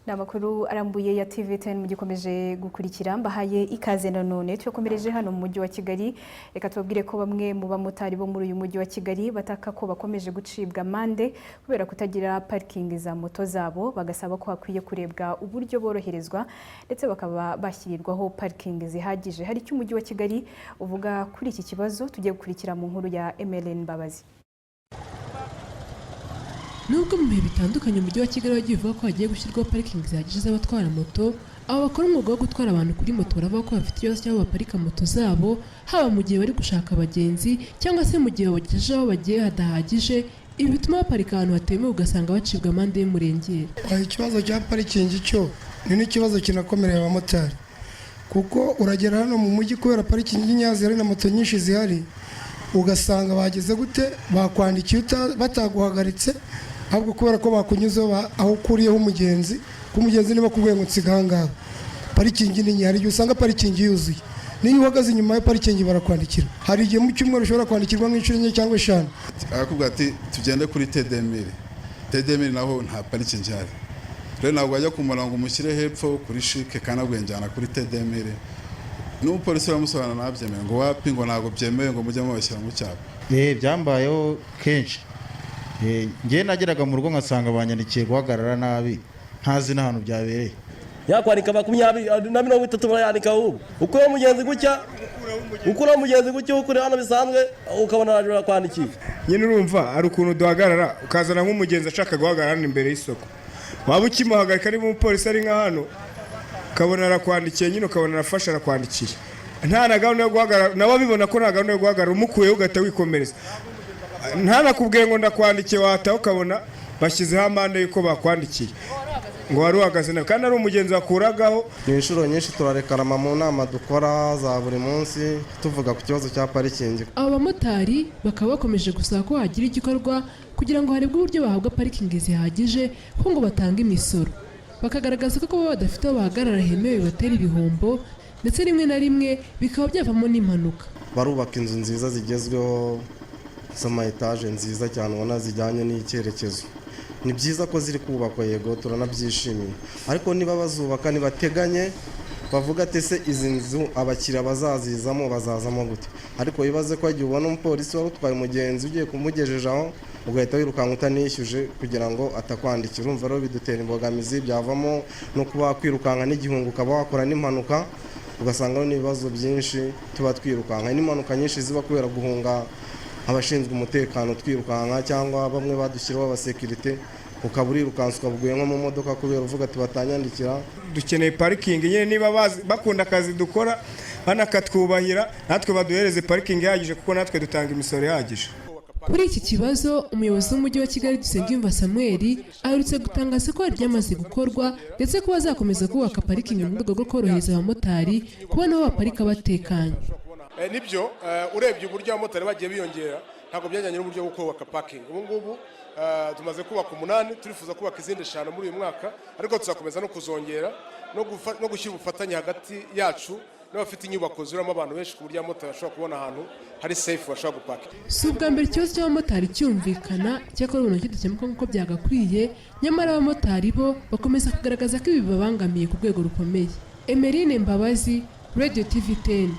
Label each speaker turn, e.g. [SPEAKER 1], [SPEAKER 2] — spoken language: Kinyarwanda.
[SPEAKER 1] Ni amakuru arambuye ya TV10 mugikomeje gukurikira. Mbahaye ikaze nanone. Tuyakomereje hano mu mujyi wa Kigali. Reka tubabwire ko bamwe mu bamotari bo muri uyu mujyi wa Kigali bataka ko bakomeje gucibwa amande kubera kutagira parikingi za moto zabo, bagasaba ko hakwiye kurebwa uburyo boroherezwa ndetse bakaba bashyirirwaho parikingi zihagije. Hari icyo umujyi wa Kigali uvuga kuri iki kibazo? Tugiye gukurikira mu nkuru ya Emeline Mbabazi.
[SPEAKER 2] Nubwo mu bihe bitandukanye umujyi wa Kigali wagiye uvuga ko hagiye gushyirwaho parikingi zihagije z'abatwara moto, abo bakora umwuga wo gutwara abantu kuri moto baravuga ko bafite ikibazo cy'aho baparika moto zabo, haba mu gihe bari gushaka abagenzi cyangwa se mu gihe babagejeje aho bagiye hadahagije. Ibi bituma baparika ahantu hatemewe, ugasanga bacibwa amande y'umurengera.
[SPEAKER 3] Ikibazo cya parikingi cyo ni n'ikibazo kinakomereye abamotari, kuko uragera hano mu mujyi, kubera parikingi nkeya zihari na moto nyinshi zihari, ugasanga bageze gute bakwandikiye bataguhagaritse, ahubwo kubera ko bakunyuzeho aho ukuriyeho umugenzi, ko umugenzi niba akubwiye ngo nsiga ahangaha, parikingi ni nke. Hari igihe usanga parikingi yuzuye, niyo uhagaze inyuma ya parikingi barakwandikira. Hari igihe mu cyumweru ushobora kwandikirwa nk'inshuro enye cyangwa eshanu.
[SPEAKER 4] Arakubwira ati tugende kuri T2000. T2000 naho nta parikingi ihari. Rero ntabwo wajya kumara ngo umushyire hepfo kuri CHIC kandi njyana kuri T2000. N'umupolisi uramusobanura ntabyemere, ngo wapi, ngo ntabwo byemewe, ngo mujye mubashyira mu cyapa.
[SPEAKER 5] Byambayeho kenshi. Njyewe nageraga mu rugo ngasanga banyandikiye guhagarara nabi, ntazi n'ahantu byabereye.
[SPEAKER 6] Yakwandika 20 na 30, barayandika. Ahubwo ukuraho umugenzi gutya, ukuraho umugenzi gutya, ukuri hano bisanzwe, ukabona araje barakwandikiye.
[SPEAKER 7] Nyine urumva hari ukuntu duhagarara, ukazana nk'umugenzi ashaka guhagarara hano imbere y'isoko, waba ukimuhagarika niba umupolisi ari nka hano, ukabona arakwandikiye nyine, ukabona arafashe arakwandikiye, nta na gahunda yo guhagarara, nawe abibona ko nta gahunda yo guhagarara, umukuyeho ugahita wikomereza, ntanakubwiye ngo ndakwandikiye. Wataha ukabona bashyizeho amande y'uko bakwandikiye ngo wari uhagaze nawe kandi ari umugenzi wakuragaho.
[SPEAKER 8] Ni inshuro nyinshi turarekarama mu nama dukora za buri munsi, tuvuga ku kibazo cya parikingi.
[SPEAKER 2] Aba bamotari bakaba bakomeje gusaba ko hagira igikorwa kugira ngo harebwe uburyo bahabwa parikingi zihagije, kuko ngo batanga imisoro. Bakagaragaza ko kuba badafite aho bahagarara hemewe bibatera ibihombo, ndetse rimwe na rimwe bikaba byavamo n'impanuka.
[SPEAKER 8] Barubaka inzu nziza zigezweho z'ama etaje nziza cyane, ubona zijyanye n'icyerekezo. Ni byiza ko ziri kubakwa, yego, turanabyishimiye, ariko niba bazubaka nibateganye, bavuga ati: "Ese izi nzu abakiriya bazazizamo bazazamo gute?" Ariko wibaze ko igihe ubona umupolisi wari utwaye umugenzi, ugiye kumugejeje aho, ugahita wirukanka utanishyuje kugira ngo atakwandikira. Urumva rero bidutera imbogamizi, byavamo no kuba wakwirukanka n'igihunga, ukaba wakora n'impanuka, ugasanga n'ibibazo byinshi tuba twirukanka, n'impanuka nyinshi ziba kubera guhunga abashinzwe umutekano twirukanka, cyangwa bamwe badushyiraho abasekirite, ukaba urirukansa ukabuguye nko mu modoka kubera uvuga ati batanyandikira.
[SPEAKER 7] Dukeneye parikingi nyine. Niba bakunda akazi dukora, banakatwubahira, natwe baduhereze parikingi ihagije, kuko natwe dutanga imisoro ihagije.
[SPEAKER 2] Kuri iki kibazo, umuyobozi w'umujyi wa Kigali, Dusengiyumva Samuel, aherutse gutangaza ko hari byamaze gukorwa, ndetse ko bazakomeza kubaka parikingi mu rwego rwo korohereza abamotari kubona aho baparika batekanye.
[SPEAKER 9] Nibyo, urebye uburyo abamotari bagiye biyongera, ntabwo byajyanye n'uburyo bwo kubaka parking. Ubu ngubu tumaze kubaka umunani, turifuza kubaka izindi eshanu muri uyu mwaka, ariko tuzakomeza no kuzongera no gushyira ubufatanye hagati yacu n'abafite inyubako zirimo abantu benshi, ku buryo abamotari bashobora kubona ahantu hari safe bashobora gupaka.
[SPEAKER 2] Si ubwa mbere ikibazo cy'abamotari cyumvikana, cyakora ubona kidakemuka nk'uko byagakwiye. Nyamara abamotari bo bakomeza kugaragaza ko ibi bibabangamiye ku rwego rukomeye. Emerine Mbabazi, Radio TV 10.